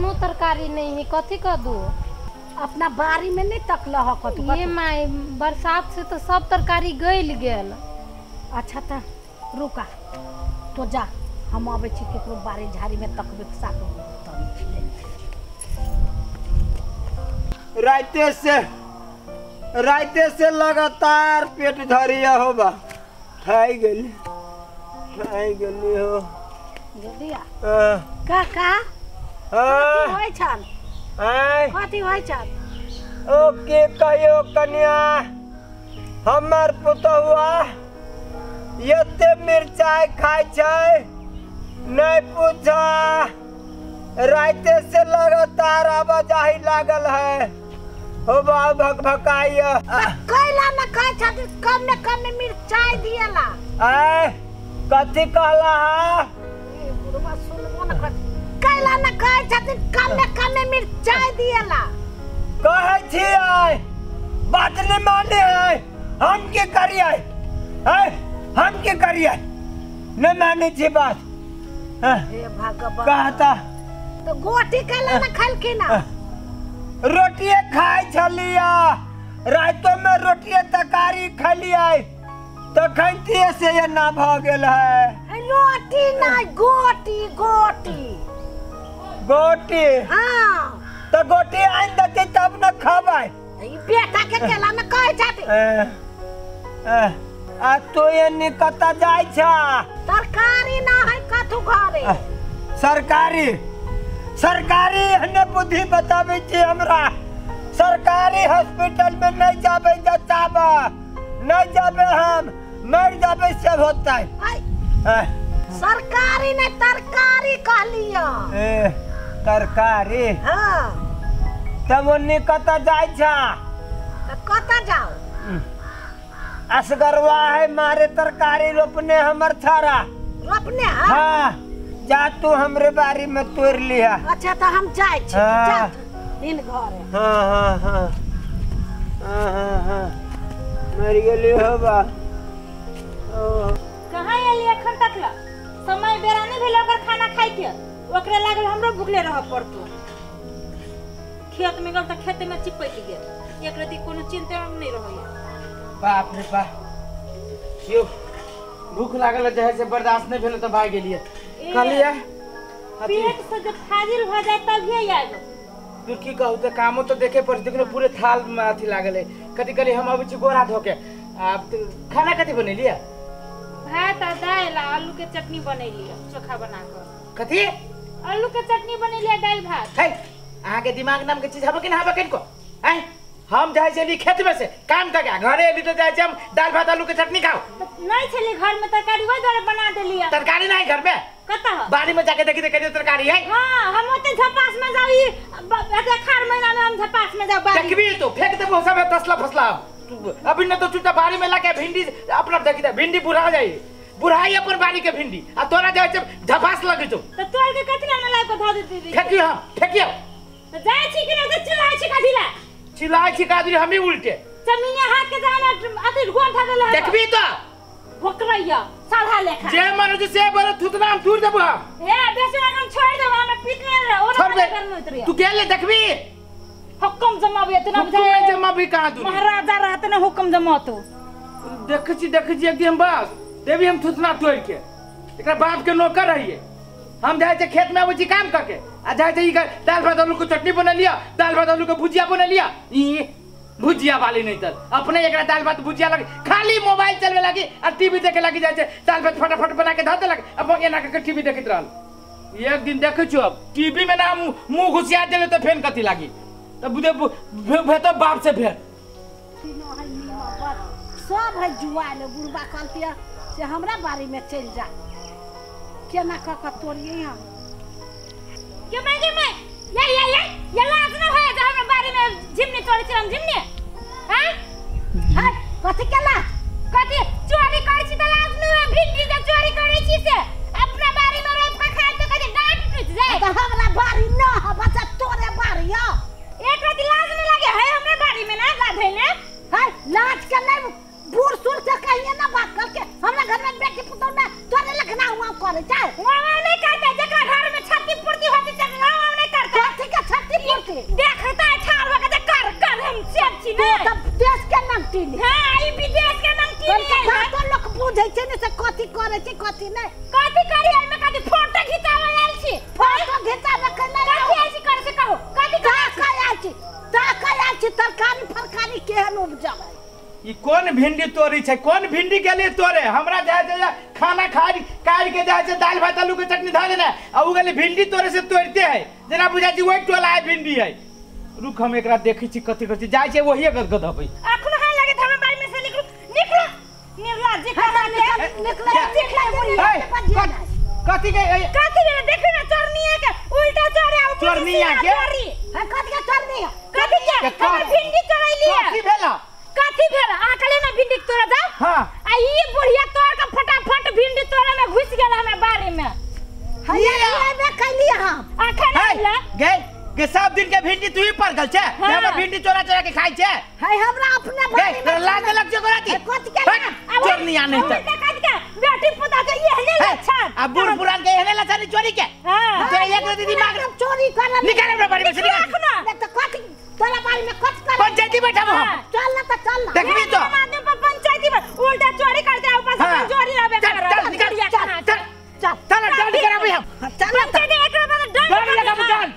कोनो तरकारी नहीं है, कथी कह दू? अपना बाड़ी में नहीं तकल ह कथू? ये माई बरसात से तो सब तरकारी गइल गेल। अच्छा त रुका तो जा, हम आबै छी केकरो बाड़ी झाड़ी में तकबे साग। राते से लगातार पेट धरिया हो बा, खाई गेली हो। दीदिया काका कथी होइ छल? कथी होइ छल? ओके कहियो कन्या, हमर पुतहुआ एते मिरचाई खाइ छै नहीं पूछा, राते से लगातार आवाजाही लागल है हो बा, भकभकाइया। कैला न खाइ छथिन, कम में कम में मिरचाई दिएला। आय कथी कहला हा? बुढ़वा सुनबो न कर। कैला न खाइ छथिन, कम में कम में मिरचाई दिएला। कहै छी आय बात नहीं माने है, हम के करियै? है हम के करियै? नहीं माने छी बात। हे भगवान कहता तो गोटी कैला न खलखिन? रोटिए खाइ छलिया, रातो में रोटिए तरकारी खलियै तो खैतिए से ये ना भ गेल है। रोटी नहीं, गोटी गोटी गोटी। हाँ तो गोटी आनि देतै तब न खबै। ई बेटा के केला न कहै छथि। आ तो एनी कतऽ जाइ छ? तरकारी ना है कथू घरे। सरकारी सरकारी एहने बुद्धि बताबै छी हमरा। सरकारी हॉस्पिटल में नहीं जाबे, जाबे नहीं जाबे, हम मर जाबे सब होतै। सरकारी ने तरकारी कहलियो। ए तरकारी? हाँ। तब ओन्नी कतऽ जाइ छ? कतऽ जाउ? असगरवा है मारे तरकारी रोपने हमर छारा रोपने है। हाँ जा तू हमरे बारी में तोड़ लिया। अच्छा तो हम जाए छी। जा इन घरे। हाँ हाँ हाँ हाँ हाँ हाँ मर गेली हो बा। कहाँ एली एखन तक ला? समय बेरा नहीं भेल ओकर खाना खाइ के, ओकरे लागल हमरो भुखले रह पड़तो। खेत में गेल त खेत में चिपक गेल, एक रति कोनो चिंता में नहीं रहैया। बाप रे बाप, यो भूख लागल जे से बर्दाश्त नहीं भेल त भाग गेलिए। कहलिए पेट से जब फाजिल हो जाए तभी आएगो। तू की कहू त कामो तो देखे पर देखनो पूरे थाल में अथी लागल है। कथी कहली हम अबै छी गोरा धो के। आब खाना कथी बनेलिए? भात आ दाल आलू के चटनी बनेलिए चोखा बना के। कथी? आलू के चटनी बनेलिए दाल भात। है अहाँ के दिमाग नाम के चीज हबे कि ना हबे किनको? हैं हम जाय छली खेत में से काम करके घरे एली तो जाय छी हम दाल भात आलू के चटनी खाओ। नहीं छली घर में तरकारी, वही द्वारा बना देलिए। तरकारी नहीं घर में? कतऽ? बाड़ी में जाके देखी देखी तरकारी है। हां हम ओते झपास में जाऊ, ई अखाड़ महीना में हम झपास में जाऊ बाड़ी। देखबी तो फेंक देबो सब तसला फसला। अभी न तो चुटा बाड़ी में लाके भिंडी अपना देखी दे, भिंडी बुढ़ा जाई, बुढ़ाई अपन बाड़ी के भिंडी आ तोरा जाय छै झपास लगे छौ। त तोड़ के कथि ला लाइ के धऽ देती? फेकियो हम फेकियो। त जाय छी कि न त चिल्लाय छी कथि ला? चिल्लाय छी कादरी हम ही उल्टे जमीने हाथ के जाना अथि गोर धऽ देले। देखबी तो भोकरैया साधा लेखा जे मन से बोले थुतना हम थूर देबो हम। ए बेसी हम छोड़ देबो, हमरा पीट ले रहे ओना घर में उतरिया। तू गेले देखबी हुकुम जमाबे इतना हुकुम जमाबी कहां तू महाराजा रहत ने हुकुम जमातो। देखै छी एकदम बस देवी हम थुतना तोड़ के एकरा बाप के नौकर रहिए हम। जाय छै खेत में आबै छी काम करके आ जाय छै ई दाल भात आलू के चटनी बना लिया, दाल भात आलू के भुजिया बना लिया। ई भुजिया वाली नहीं तर अपने एकरा दाल भात भुजिया लगे, खाली मोबाइल चलवे लागी आ टीवी देखे लागी जाय छै। दाल भात फटाफट बना के धऽ देलक अब एना के टीवी देखैत रहल। एक दिन देखै छियो अब टीवी में ना मुंह घुसिया देले त फेन कथी लागी त बुझे भेतो बाप से भेट सब है जुआल। बुढ़बा कहलतिया से हमरा बाड़ी में चल जा, केना कऽ के तोड़िए हम। के मैं या या या या लाज न होय जे हमरा बाड़ी में झिमनी तोड़ै छी हम झिमनी। हां हां कथी के लाज? कथी चोरी करै छी त लाज न होय? भिंडी जे चोरी करै छी से अपना बाड़ी में रोप के खाय त कथी डांट टूट जाय? त हमरा बाड़ी न ह बच्चा, तोरे बाड़ी ह। एक राति लाज न लागे है हमरा बाड़ी में ना गाधे ने? हां लाज के नहीं, बूढ़ सूढ़ से कहिए ना बात करके। हमरा घर में बेटी पुतोह ना तोरे लखना हुआ करे चाहे हुआ नहीं करते। जकरा घर में छाती पूर्ति होती तकरा हुआ नहीं करते। से कथी करे छी कथी नै। कथी करी एमे कथी फोटो खिचावे आयल छी? फोटो खिचावे के नै कथी आयल छी करे से कहू कथी करे आयल छी? ताकै आयल छी तरकारी फरकारी केहन उपजल है। ई कोन भिंडी तोरी छै? कोन भिंडी के लिए तोरे? हमरा जाय छै खाना खाइ काट के जाय छै दाल भात आलू के चटनी धऽ देने आ उ गेले भिंडी तोरे से तोड़ते है जेना बुझाय छै ओहि टोला है भिंडी है। रुक हम एकरा देखै छी कथी कथी जाय छै वही गदगद हबै। अखन हां लगे हमरा बाड़ी में से निकलू निकलू निर्लाज जी कहाँ के निकले कथी के कथी के देखी ना चोरनिया के उल्टा चढ़े आ चोरनिया के हां कथी के चोरनिया कथी के हमर भिंडी चोरैली है। कथी भेला? कथी भेला? आ कहले ना भिंडी तोरा जा। हां आ ई बुढ़िया तोड़ के फटाफट भिंडी तोड़े में घुस गेल हमरा बाड़ी में। हैया में कैली हम अखन आइला गए के सब दिन के भिंडी तू ही पर गल छे हमर भिंडी चोरा चोरा के खाई छे। है हमरा अपने बाड़ी में लाज लग जो गोराती कथी के चोरनिया नहीं त कथी के बेटी पुता के एहने लक्षण आ बूढ़ पुरान के एहने लक्षण चोरी के। हां तोरा एक राती दिमाग चोरी करल निकाल हमरा बाड़ी में से निकाल ना त कथी तोरा बाड़ी में कथी कर पंचायती बैठाबो हम। चल ना त चल ना देखबी तो आदमी पर पंचायती में उल्टा चोरी करते ऊपर से चोरी लावे चल चल निकाल चल चल चल डांड कराबे हम। चल पंचायती एकरा बाद डांड लगाबो डांड।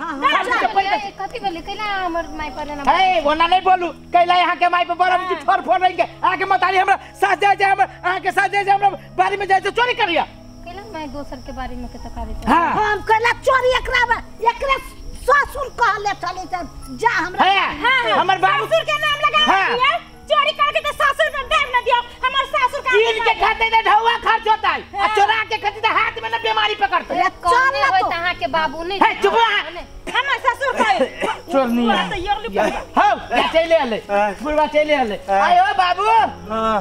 कथी भेलै कैला हमर माय पर ना हे ओना नहीं बोलू कैला यहाँ के माय पर बरम जी ठोर फोड़ रही के आके मतारी हमरा साथ जाय जाय हमरा आके के साथ जाय जाय हमरा बाड़ी में जाय से चोरी करिया कैला माय दोसर के बाड़ी में के तरकारी। हम कैला चोरी एकरा एकरे ससुर कहले चली जा हमरा। हां हमर बाबू ससुर के नाम लगा दिया चोरी करके तो ससुर के देव न दियो हमर ससुर का चीन के खाते त ढौआ खर्च होता है आ चोरा के खाते त हाथ में न बीमारी पकड़ते। चल ना तो अहाँ के बाबू नहीं हे चुप हमर ससुर का चोरनिया हां चले आले बुढ़वा चले आले आयो बाबू। हां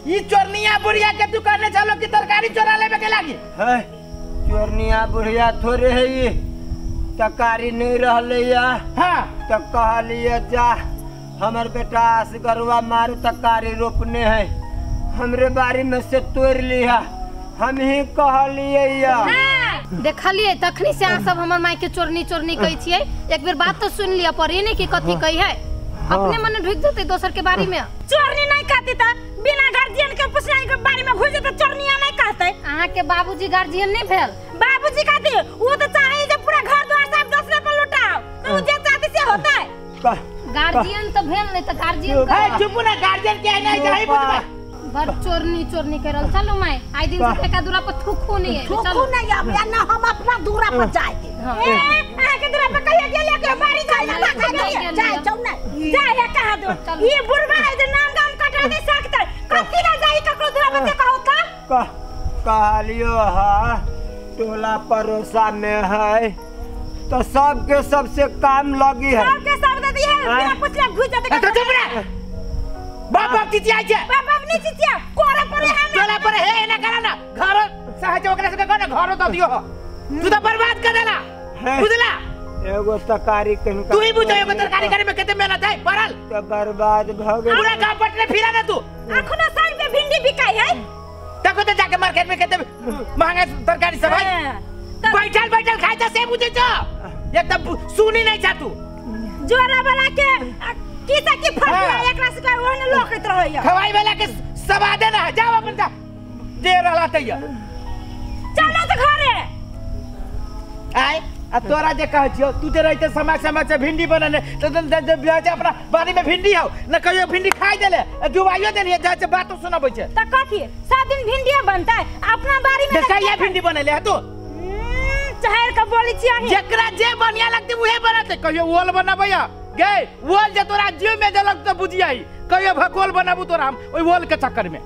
ई चोरनिया बुढ़िया के तू करने चलो कि तरकारी चोरा लेबे के लागी? है चोरनिया बुढ़िया थोड़े है ई तरकारी नहीं रहले या। हां त कहलिए जा हमर बेटा असगरवा मारू तरकारी रोपने है हमरे बाड़ी में से तोड़ लिया हम ही कहलिए या। देखलिए तखनी से अहाँ सब हमर माय के चोरनी चोरनी कहै छियै। एक बेर बात तो सुन लिया पर नहीं कि कथी कही है अपने मन ढुक जतै दोसर के बाड़ी में। चोरनी नहीं कहती त बिना गार्जियन के पूछना के बाड़ी में घुस जतै चोरनिया नहीं कहतै। अहाँ के बाबूजी गार्जियन नहीं भेल? बाबूजी कहती वो तो चाहे जे पूरा घर द्वार सब दोसरे पर लुटाओ तो वो जे चाहती से होतै। गार्जियन तो भेल नहीं त गार्जियन हे चुप ना गार्जियन के नहीं चाही बुझबा बड़ चोरनी चोरनी करल। चलो my I दिन से एका दूरा पर थुकू नहीं है। थुकू नहीं अब या ना हम अपना दूरा पर जाए। ए अहाँ के दूरा पर कहिया गेलिए के बाड़ी जाय ना जाय चौ ना जाय है कहां दो ई बुढ़वा है जे नाम गाम कटा दे सकतै कथी ना जाई ककरो दूरा पर से कहू त कहलियो हा टोला परोसा में है तो सबके सबसे काम लगी है सबके सब दे दी है बिना पूछले घुस जाते। तो चुप रे बाप बाप चिचिया छै बाप बाप नहीं चिचिया कोरा पर है हम टोला पर है ना करा ना घर सहज ओकरा से कह ना घरो द दियो तू तो बर्बाद कर देला बुझला। एगो तरकारी कन तू ही बुझो एगो तरकारी करे में कते मेहनत है पड़ल तो बर्बाद भ गेल पूरा गांव पटने फिरा ना तू। अखनो साल पे भिंडी बिकाई है तको तो जाके मार्केट में कते महंगा तरकारी सब है बैठल बैठल खाय छ से बुझे छ एकदम सुनी नहीं छ तू जोरा वाला के की त की फल एकरा से ओहने लोकैत रहैया खवाई वाला के सवादे ना जाओ अपन जा दे रहला तैया चलो त घरे आय आ तोरा जे कहै छियौ तू जे रहते समाज समाज से भिंडी बनने त जे अपना बाड़ी में भिंडी हौ न कहियो भिंडी खाइ देले डुबाइयो देलिए जा से बातो सुनाबै छै त कथी सब दिन भिंडीए बनतै अपना बाड़ी में कहिया भिंडी बनले है तू चहर के बोली छी अही जेकरा जे बढ़िया लगतै उहे बनतै कहियो ओल बनबैया गे ओल जे तोरा जीव में जलक त बुझियाई कहियो भकोल बनाबू तोरा हम ओइ ओल के चक्कर में।